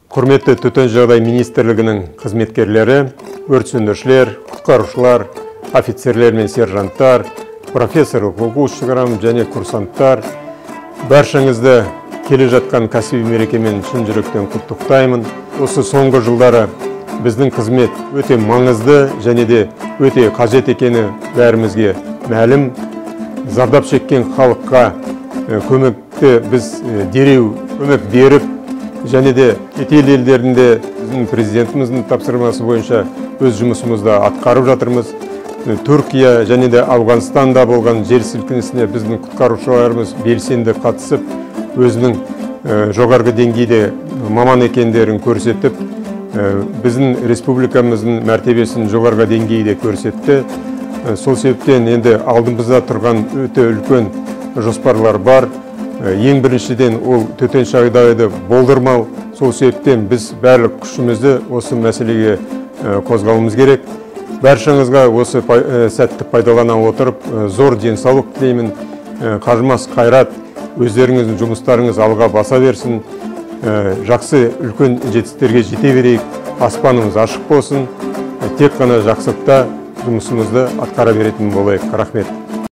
Құрметті Төтенше жағдай министрлігінің қызметкерлері, өрт сөндірушілер, құтқарушылар, офицерлер мен сержанттар, профессорлық оқушылар және курсанттар, баршаңызды келе жатқан кәсіби мерекемен шын жүректен құттықтаймын. Осы соңғы жылдары біздің қызмет өте маңызды және де өте қажет екені бәрімізге мәлім. Зардап шеккен халыққа көмекті біз дереу көмек беріп, және де шетел елдерінде біздің президентіміздің тапсырмасы бойынша өз жұмысымызды атқарып жатырмыз. Түркия және де Ауғанстанда болған жер сілкінісіне біздің құтқарушыларымыз белсенді қатысып, өзінің жоғарғы деңгейде маман екендерін көрсетіп, біздің республикамыздың мәртебесін жоғарғы деңгейде көрсетті. Сол себептен енді алдымызда тұрған өте үлкен жоспарлар бар. Ең біріншіден ол төтенше жағдайды болдырмау. Сол себептен біз барлық күшімізді осы мәселеге қозғауымыз керек. Баршаңызға осы сәтті пайдалана отырып зор денсаулық тілеймін. Қажымас қайрат, өздеріңіздің жұмыстарыңыз алға баса берсін. Жақсы үлкен жетістіктерге жете берейік. Аспанымыз ашық болсын. Тек қана жақсылықта жұмысымызды атқара беретін болайық. Рахмет.